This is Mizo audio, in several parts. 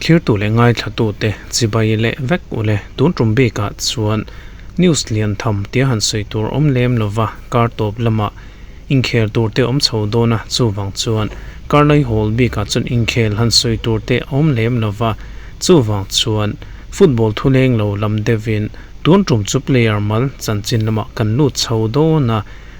Thlirtu leh ngaithlatute chibai leh vek ule. Tun tum bikah chuan news lian tham tia han sawi tur awm lem lova kar tawp lamah inkhel tur te awm chho dawn a, chuvang chuan karlai hawl bikah chuan inkhel han sawi tur te a awm lem lova, chuvang chuan football thuleng lo lam deuhin tun tum chu player mal chanchin lamah kan lut chho dawn a,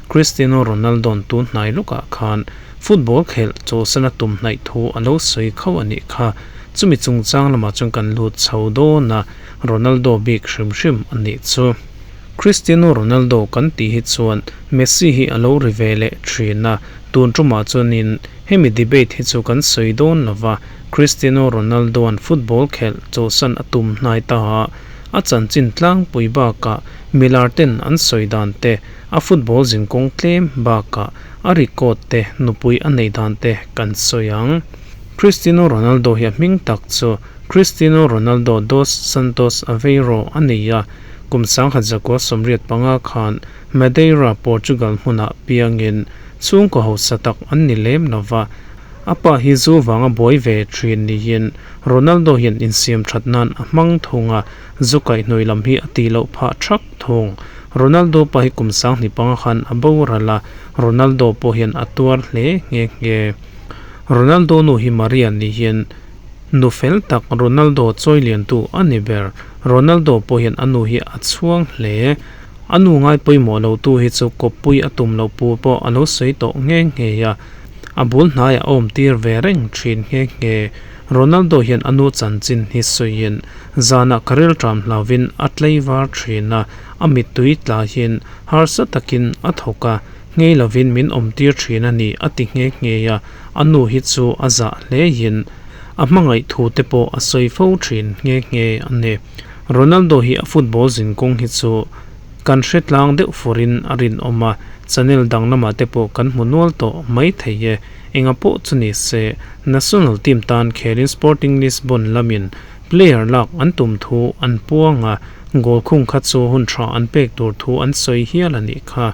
Cristiano Ronaldo-a'n tun hnai lawkah khan football khelh chawlhsan a tum hnaih thu a lo sawi khauh a nih kha, chumi chungchang lamah chuan kan lut chho dawn a, Ronaldo bik hrim hrim a nih chu. Cristiano Ronaldo kan tih hi chuan Messi hi a lo ri ve leh thin a, tun tumah chuanin hemi debate hi chu kan sawi dawn lo va, Cristiano Ronaldo-a'n football khelh chawlhsan a tum hnai ta a, a chanchin tlangpui bakah milar ten an sawi dan te, a football zinkawng tlem bakah a record te, nupui a neih dan te kan sawi ang. Cristiano Ronaldo hi a hming tak chu Cristiano Ronaldo dos Santos Aveiro a ni a, Kum 1985 khan Madeira, Portugal hmunah piangin chhungkaw hausa tak an ni lem lo va, a pa hi zu vanga buai ve thin niin Ronaldo hian insiam that nan a hmang thung a, zu kaihhnawih lam hi a tih loh phah thak thung. Ronaldo pa hi kum 2005 khan a boral a, Ronaldo pawh hian a tuar hle nghe nghe. Ronaldo nu hi Maria niin Nu fel tak Ronaldo chawi liantu a ni ber. Ronaldo pawh hian a nu hi a chhuang hle. A nu ngai pawimawh lo tu hi chu kawppui a tum loh pu pawh a lo sawi tawh nghe nghe a, a bul hnaiah a awm tir ve reng thin nghe nghe. Ronaldo hian a nu chanchin hi sawiin zanah ka rilṭam hlauvin a tlei var thin a, a mittui tlahin harsa takin a thawk a, nghei lovin min awm tir thin a ni a ti nghe nghe a. A nu hi chu a zah hlein a hmangaih thu te pawh a sawi fo thin nghe nghe a ni. Ronaldo hi a football zinkawng hi chu kan hre tlang deuh furin a rinawm a, channel dang lamah te pawh kan hmu nual tawh mai thei e. Enga pawh chu ni se, national team tan khelin Sporting Lisbon lamin player lak an tum thu an puang a, goal khung kha chu hun tha an pek tur thu an sawi hial a nih kha.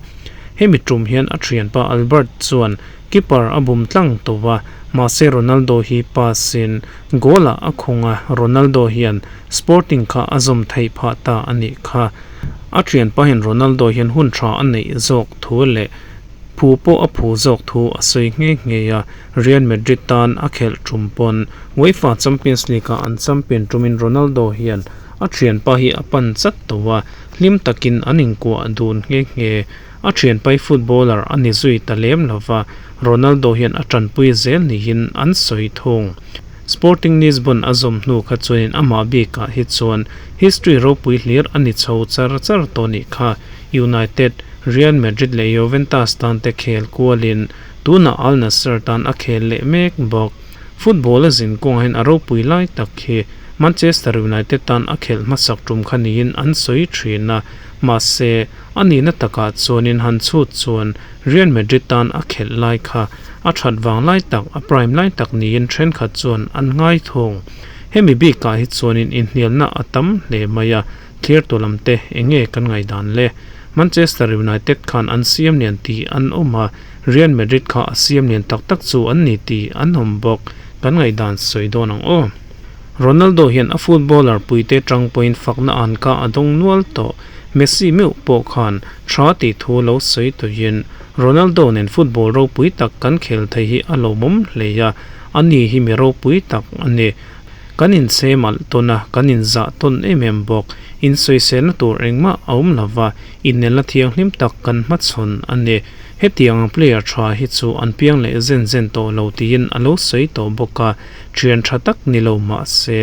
Hemi tum hian a thianpa Albert chuan Keeper a bum tlang tawh a, mahse Ronaldo hi pass in goal ah a khung a, Ronaldo hian Sporting kha a zawm theih phah ta a nih kha. A thianpa hian Ronaldo hian hun tha a neih zawk thu leh phu pawh a phu zawk thu a sawi nghe nghe a, Real Madrid tan a khelh tum pawn UEFA Champions League ah an champion tumin Ronaldo hian a thianpa hi a pan chat tawh a, hlim takin an inkuah dun nghe nghe. A thianpai footballer a ni zui ta lem lo va, Ronaldo hian a tanpui zel niin an sawi thung. Sporting Lisbon a zawm hnu kha chuanin amah bikah hi chuan history ropui hlir a ni chho char char tawh nih kha. United, Real Madrid leh Juventus tan te khel kualin tunah Al Nassr tan a khel leh mek bawk. Football a zin kawngah hian a ropui lai tak hi Manchester United tan a khelh hmasak tum kha niin an sawi thin a, mahse, A nihna takah chuanin han chhut chuan Real Madrid tan a khelh lai kha a that vang lai tak, a prime lai tak niin thenkhat chuan an ngai thung. Hemi bikah hi chuanin inhnialna a tam hle mai a, thlir tu lam te eng nge kan ngaihdan le? Manchester United khan an siam lian tih an awm a, Real Madrid kha a siam lian tak tak chu an ni tih an awm bawk. Kan ngaihdan sawi dawn ang aw. Ronaldo hian a footballer puite tang pawhin fakna an ka a dawng nual tawh. Messi meuh pawh khan tha tih thu lo sawi tuiin Ronaldo nen football ropui tak kan khel thei hi a lawmawm hle a, ani hi mi ropui tak a ni. Kan inchhem alh tawn a, kan inzah tawn em em bawk. Insawiselna tur engmah a awm lo va, innelna thianghlim tak kan hmachhawn a ni. Hetiang ang player tha hi chu an piang leh zen zen tawh lo tiin a lo sawi tawh bawk a, thian tha tak ni lo mah se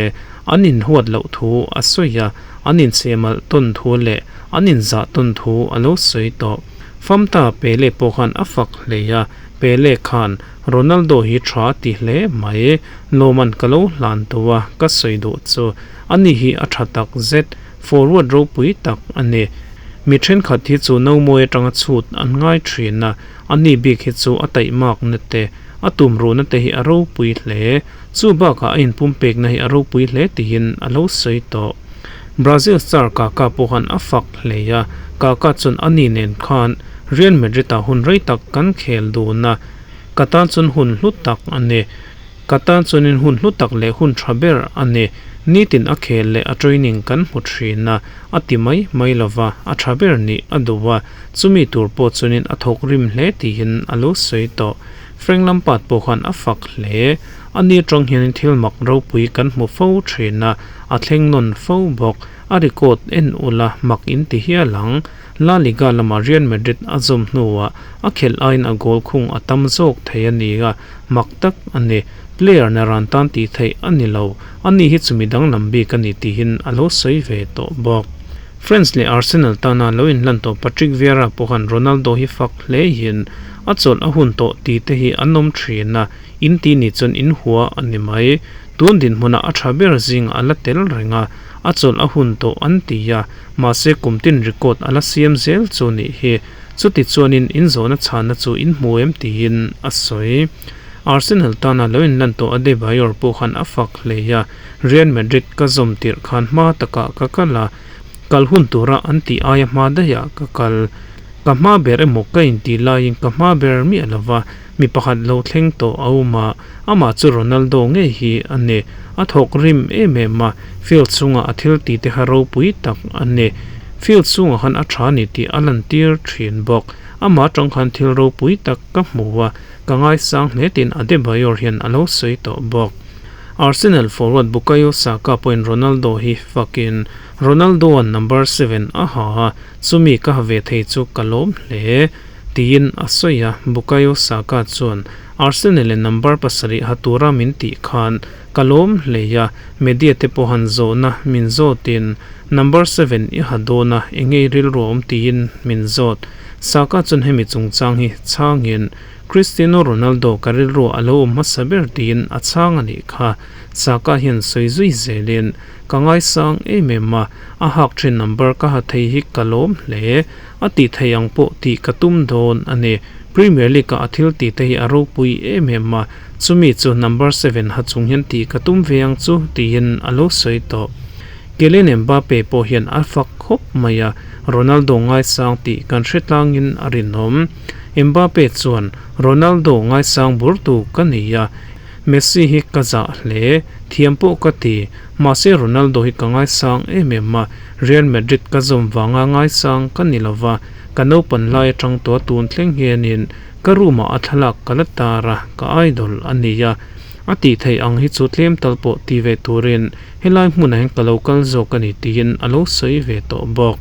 an inhuat loh thu a sawi a. An inchehmalh tawn thu leh an inzah tawn thu a lo sawi tawh. Famta Pele pawh khan a fak hle a, Pele khan Ronaldo hi tha ti hle mai, lawman ka lo hlan tawh a, ka sawi duh chu ani hi a tha tak zet, forward ropui tak a ni. Mi thenkhat hi chu nomawi atanga chhut an ngai thin a, ani bik hi chu a taihmak na te, a tumruhna te hi a ropui hle. Chu bakah a inpumpekna hi a ropui hle tiin a lo sawi tawh. Brazil star Kaka pawh khan a fak hle a, Kaka chuan a ni nen khan Real Madrid-ah hun rei tak kan khel dun a, ka tan chuan hun hlu tak a ni. Ka tan chuanin hun hlu tak leh hun tha ber a ni. Nitin a khel leh a training kan hmu thin a, a ti mai mai lova, a tha ber nih a duh a, chumi tur pawh chuanin a thawk rim hle tiin a lo sawi tawh. Frank Lampard pawh khan a fak hle. A ni atang hianin thil mak ropui kan hmu fo thin a, a thleng nawn fo bawk. A record en ula mak in ti hial ang. La Liga lama Real Madrid a zawm hnuah a khelh aiin a goal khung a tam zawk thei a ni a, mak tak a ni. Player na ran tan tih theih a ni lo. Ani hi chumi danglam bik a ni tihin a lo sawi ve tawh bawk. France leh Arsenal tana lo inhlan tawh Patrick Vieira pawh khan Ronaldo hi fak hlein a chawlh a hun tawh tih te hi an awm thin a, in ti ni chuan in hua a ni mai. Tun dinhmunah a tha ber zingah a la tel reng a, a chawlh a hun tawh an ti a, mahse kum tin record a la siam zel chu nih hi. Chuti chuanin in zawhna chhanna chu in hmu em tiin a sawi. Arsenal tana lo inlan tawh Adebayor pawh khan a fak hlei a, Real Madrid ka zawm tirh khan hma takah ka kal a, kal hun tura an tih aia hma daihah ka kal. Ka hma ber emaw ka intih laiin ka hma ber miah lova mi pakhat lo thleng tawh a awm a, amah chu Ronaldo ngei hi a ni. A thawk rim em em a, field chhungah a thil tih te kha ropui tak a ni. Field chhungah khan a tha ni tih a lantir thin bawk. Amah atang khan thil ropui tak ka hmu a, ka ngaisang hle tiin Adebayor hian a lo sawi tawh bawk. Arsenal forward Bukayo Saka pawhin Ronaldo hi fakin, Ronaldo-a'n number seven a ha a, chumi ka ha ve thei chu ka lawm hle, tiin a sawi a. Bukayo Saka chuan, Arsenal-in number pasarih ha tura min tih khan ka lawm hle a, media te pawh han zawhna min zawtin number seven i ha dawn a, eng nge i rilru a awm tiin min zawt. Saka chuan hemi chungchang hi chhangin, Cristiano Ronaldo ka rilru a lo awm hmasa ber tiin a chhang a nih kha. Saka hian sawi zui zelin, Ka ngaisang em em a, a hak thin number ka ha thei hi ka lawm hle. A tih theih ang pawh tih ka tum dawn a ni. Premier League-ah a thil tih te hi a ropui em em a, chumi chu number seven ha chung hian tih ka tum ve ang chu tiin a lo sawi tawh. Kylian Mbappe pawh hian a fak khawp mai a, Ronaldo ngaisang tih kan hre tlangin a rinawm. Mbappe chuan, Ronaldo ngaisang burtu ka ni a, Messi hi ka zah hle, thiam pawh ka ti. Mahse Ronaldo hi ka ngaisang em em a, Real Madrid ka zawm vanga ngaisang ka ni lova, ka naupan lai atang tawh tun thleng hianin ka room ah a thlalak ka la tar a, ka idol a ni a. A tih theih ang hi chu tlem tal pawh ti ve turin Helai hmunah hian ka lo kal zawk a ni tiin a lo sawi ve tawh bawk.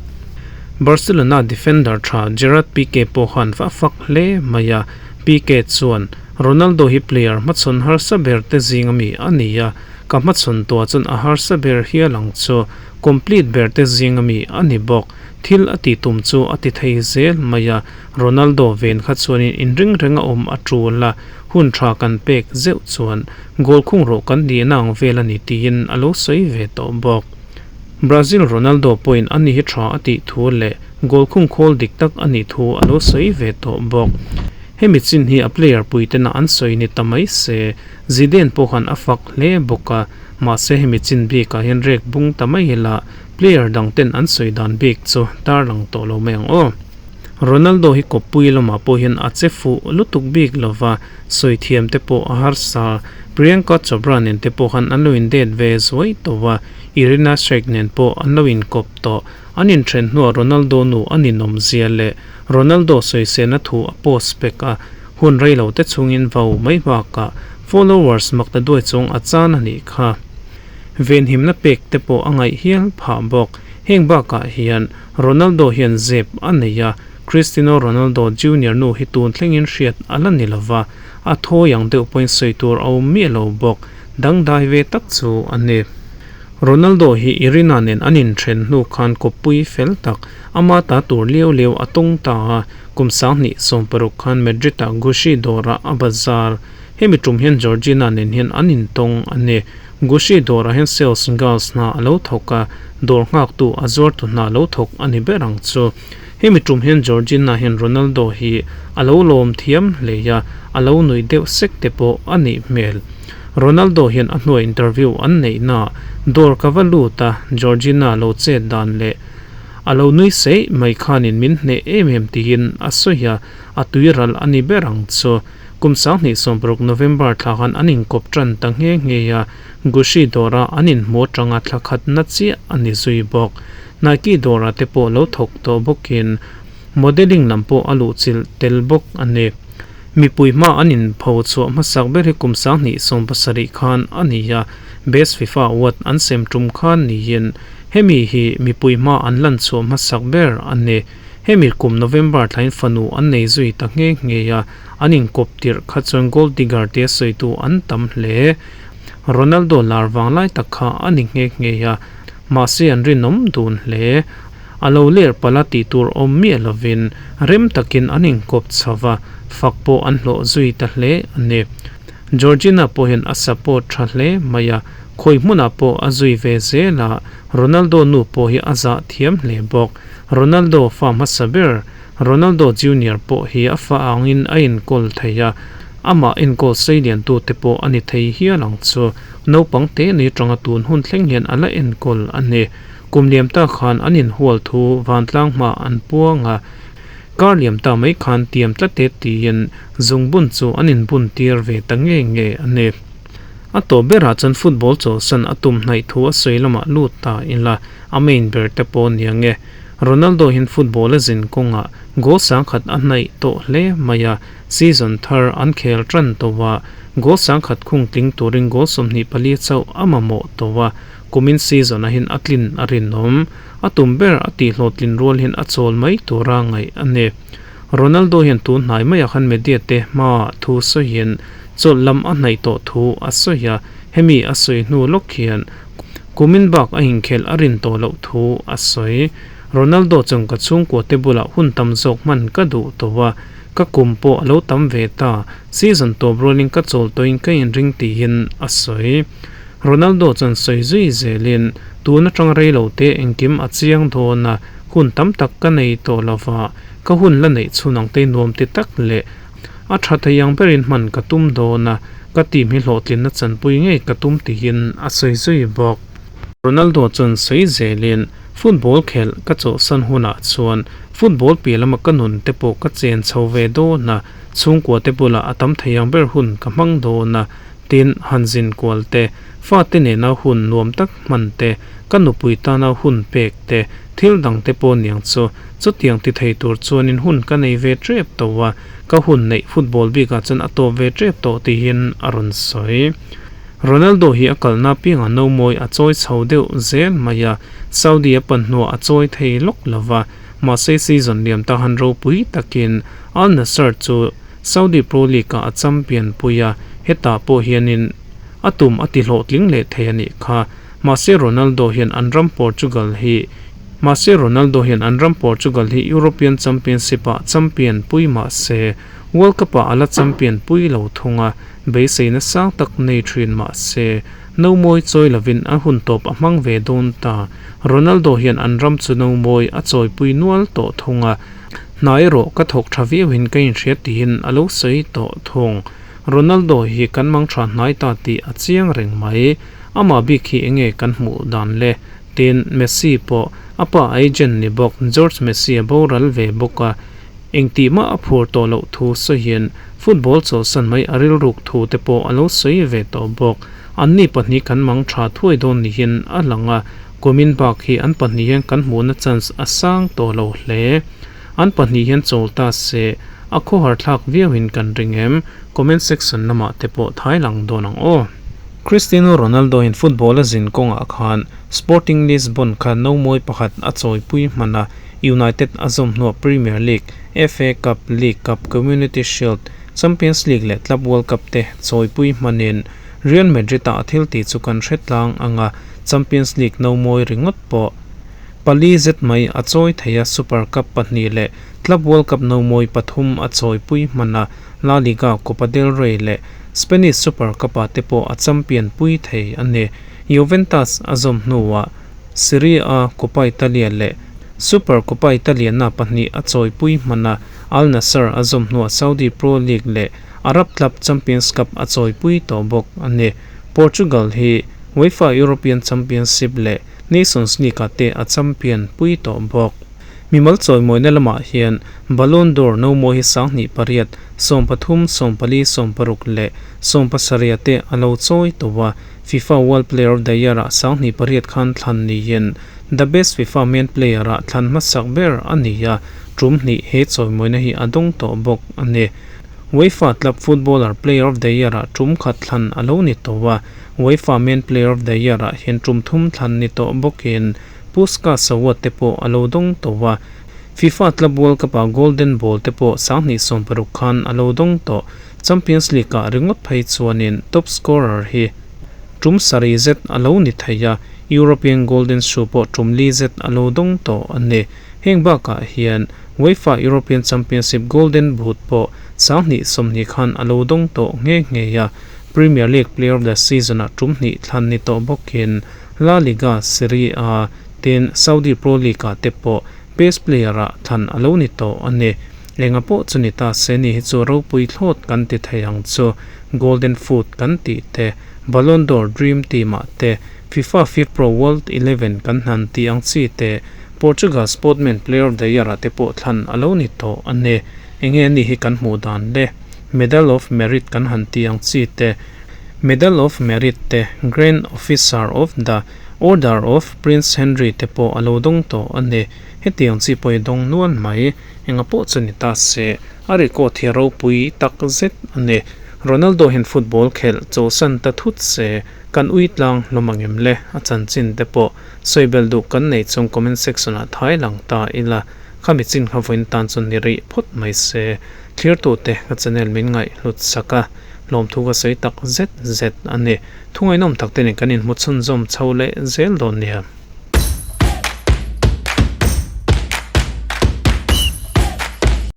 Barcelona defender tha Gerard Pique pawh khan a fak hle mai a, Pique chuan, Ronaldo hi player hmachhawn harsa ber te zing ami a ni a, ka hmachhawn tuah chuan a harsa ber hial ang chu, complete ber te zing ami a ni bawk. Thil a tih tum chu a ti thei zel mai a, Ronaldo ven kha chuanin inring renga awm a tul a, hun tha kan pek zeuh chuan Goal khung rawh kan nihna ang vel a ni tiin a lo sawi ve tawh bawk. Brazil Ronaldo pawhin a ni hi tha a tih thu leh goal khung khawl dik tak a nih thu a lo sawi ve tawh bawk. Hemi chin hi a player puitena an sawi ni ta mai se, Zidane pawh khan a fak hle bawk a, mahse hemi chin bikah hian rek bung ta mai ila player dang ten an sawi dan bik chu tarlang tawh lo mai ang aw. Ronaldo hi kawppui lamah pawh hian a che fuh lutuk bik lova, sawi thiam te pawh a harsa. Priyanka Chopra nen te pawh khan an lo indate ve zuai tawh a, Irina Shayk nen pawh an lo inkawp tawh. An inthen hnuah Ronaldo nu a ninawm zia leh Ronaldo sawiselna thu a post pek a, hun rei lo te chungin vau mai bakah followers makta duai chuang a chan a nih kha. Venhimna pek te pawh a ngaih hial phah bawk. Heng bakah hian Ronaldo hian zep a nei a, Cristiano Ronaldo Junior nu hi tun thlengin hriat a la ni lova, a thawi ang deuh pawhin sawi tur a awm miah lo bawk, dangdai ve tak chu a ni. Ronaldo hi Irina nen an inthen hnu khan kawppui fel tak, ama ta tur liau liau a tawng ta a, kum 2016 khan Madrid-ah Gucci dawrah a bazar. Hemi tum hian Georgina nen hian an intawng a ni. Gucci dawrah hian sales girls hna a lo thawk a, dawr nghaktu a zuartu hna lo thawk a ni ber ang chu. Hemi tum hian Georgina hian Ronaldo hi a lo lawm thiam hle a, a lo nuih deuh sek te pawh a nih hmel. Ronaldo hian a hnuai interview an neihnaah dawr ka va lut a, Georgina lo chet dan leh a lo nui seih mai khanin min hneh em em tiin a sawi a, a tuiral a ni ber ang chu. Kum 2016 November thla khan an inkawp tan ta nghe nghe a, Gucci dawra an inhmu atanga thla khatna chiah a ni zui bawk. Nike dawrah te pawh lo thawk tawh bawkin modelling lam pawh a luhchilh tel bawk a ni. Mipui hma an inpho chhuah hmasak ber hi kum 2017 khan a ni a, Best FIFA Award an sem tum khan niin hemi hi mipui hma an lan chhuah hmasak ber a ni. Hemi kum November thlain fanu an nei zui ta nghe nghe a, an inkawp tirh kha chuan gold digger tia sawitu an tam hle. Ronaldo lar vang lai tak kha a ni nghe nghe a, mahse an rinawm dun hle. A lo ler palh a tih tur awm miah lovin rem takin an inkawp chho va, fak pawh an hlawh zui ta hle a ni. Georgina pawh hian a support tha hle mai a, khawi hmunah pawh a zui ve zel a, Ronaldo nu pawh hi a zah thiam hle bawk. Ronaldo fa hmasa ber, Ronaldo Junior pawh hi a fa angin a enkawl thei a, amah enkawl seiliantute pawh a ni thei hial ang chu. Naupang te ni atanga tun hun thleng hian a la enkawl a ni. Kum liam ta khan an inhual thu vantlang hma an puang a, kar liam ta mai khan tiam tlat e tiin zungbun chu an inbun tir ve ta nge nge a ni. A tawp berah chuan football chawlhsan a tum hnaih thu a sawi lamah lut ta ila a main ber te pawh nia nge. Ronaldo hian football a zin kawngah goal 10,000 a hnaih tawh hle mai a, season thar an khel tan tawh a, goal 10,000 khung tling turin goal 24 chauh a mamawh tawh a, kumin season ah hian a tlin a rinawm. A tum ber a tihhlawhtlin rual hian a chawl mai tura ngaih a ni. Ronaldo hian tun hnai maiah khan media te hmaah thu sawiin chawlh lam a hnaih tawh thu a sawi a, hemi a sawi hnu lawk hian kumin bak a inkhelh a rin tawh loh thu a sawi. Ronaldo chuan ka chhungkua te bulah hun tam zawk hman ka duh tawh a, ka kum pawh a lo tam ve ta, season tawp rualin ka chawl tawhin ka inring tiin a sawi. Ronaldo chuan sawi zui zelin, Tun atang rei lo te engkim a chiang dawn a, hun tam tak ka nei tawh lova, ka hun la neih chhun ang te nuam ti tak leh a tha thei ang berin hman ka tum dawn a, ka team hi hlawhtlinna chanpui ngei ka tum tiin a sawi zui bawk. Ronaldo chuan sawi zelin, Football khelh ka chawhsan hunah chuan football piah lama ka nun te pawh ka chen chho ve dawn a, chhungkua te bulah a tam thei ang ber hun ka hmang dawn a, Tin, han zin kual te, fate nena hun nuam tak hman te, ka nupui tana hun pek te, thil dang te pawh niang chu. Chutiang ti thei tur chuanin hun ka nei ve tep tawh a, ka hun neih football bikah chuan a tawp ve tep tawh tihin a rawn sawi. Ronaldo hi a kalna apiangah no mawi a chawi chho deuh zel mai a, Saudi a pan hnuah a chawi thei lawk lo va, mahse season liam ta han ropui takin Al Nassr chu Saudi Pro League-ah a champion pui a, hetah pawh hianin a tum a ti hlawhtling leh thei a nih kha. Mahse Ronaldo hian an ram Portugal hi Mahse Ronaldo hian an ram Portugal hi European Championship-ah champion pui mah se, World Cup-ah a la champion pui lo thung a, beiseina sang tak nei thin mah se, no mawi chawi lovin a hun tawp a hmang ve dawn ta. Ronaldo hian an ram chu no mawi a chawipui nual tawh thung a, Hna erawh ka thawk tha viauin ka inhria tiin a lo sawi tawh thung. Ronaldo hi kan mang tha hnai ta tih a chiang reng mai. Amah bik hi enge kan hmuh dan le? Tin, Messi pawh a pa agent ni bawk George Messi a boral ve bawk a, engtih mah a phur tawh loh thu sawiin football chawlhsan mai a rilruk thu te pawh a lo sawi ve tawh bawk. Anni pahnih kan mang tha thuai dawn niin a lang a, kumin bak hi an pahnih hian kan hmuhna chance a sang tawh lo hle. An pahnih hian chawl ta se, a khawhar thlak viauin kan ring em? Comment section lamah te pawh thai lang dawn ang aw. Cristiano Ronaldo in football a zin kawngah khan Sporting Lisbon kha no mawi pakhat a chawipui hman a, United a zawm hnuah Premier League, FA Cup, League Cup, Community Shield, Champions League leh Club World Cup te chawipui hmanin Real Madrid ah a thil tih chu kan hre tlang ang a, Champions League no mawi ringawt pawh pali zet mai a chawi thei a, Super Cup pahnih leh Club World Cup no mawi pathum a chawipui hman a, La Liga, Copa del Rey leh Spanish Super Cup ah te pawh a champion pui thei a ni. Juventus a zawm hnuah Serie A, Coppa Italia leh Super Coppa Italiana pahnih a chawipui hman a, Al Nassr a zawm hnuah Saudi Pro League leh Arab Club Champions Cup a chawipui tawh bawk a ni. Portugal hi UEFA European Championship leh Nations League-ah te a champion pui tawh bawk. Mimal chawimawina lamah hian Ballon d'Or no mawi hi 2008, 13, 14, 16 leh 17 te a lo chawi tawh a. FIFA World Player of the Year ah 2008 khan thlan niin The Best FIFA Men Player ah thlan hmasak ber a ni a, tum hnih he chawimawina hi a dawng tawh bawk a ni. UEFA Club Footballer Player of the Year ah tum khat thlan a lo ni tawh a, UEFA Men Player of the Year ah hian tum thum thlan ni tawh bawkin Puskas Award te pawh a lo dawng tawh a, FIFA Club World Cup ah Golden Ball te pawh 2016 khan a lo dawng tawh. Champions League ah ringawt phei chuanin top scorer hi tum sarih zet a lo ni thei a, European Golden Shoe pawh tum li zet a lo dawng tawh a ni. Heng bakah hian UEFA European Championship Golden Boot pawh 2020 khan a lo dawng tawh nghe nghe a, Premier League Player of the Season ah tum hnih thlan ni tawh bawkin La Liga, Serie A tin Saudi Pro League ah te pawh Best Player ah thlan a lo ni tawh a ni. Enga pawh chu ni ta se ni hi chu ropui thlawt kan ti thei ang chu. Golden Foot kan tih te, Ballon d'Or Dream Team ah te, FIFA FIFPro World Eleven kan hnan tih ang chi te, Portugal Sportman Player of the Year ah te pawh thlan a lo ni tawh a ni. Enge ni hi kan hmuh dan le? Medal of Merit kan han tih ang chi te, Medal of Merit te, Grand Officer of the Order of Prince Henry te pawh a lo dawng tawh a ni. Hetiang chi pawh i dawng nual mai. Enga pawh chu ni ta se, a record hi a ropui tak zet a ni. Ronaldo hian football khelh chawlhsan ta thut se, kan ui tlang hlawm ang em le? A chanchin te pawh sawi bel duh kan nei chung comment section ah thai lang ta ila, khami chin kha vawiin tan chu ni rih phawt mai se. Thirtute ka channel min ngaih hlut sak a, lawmthu ka sawi tak zet zet a ni. Thungainawm tak te nen kan inhmu chhunzawm chho leh zel dawn nia.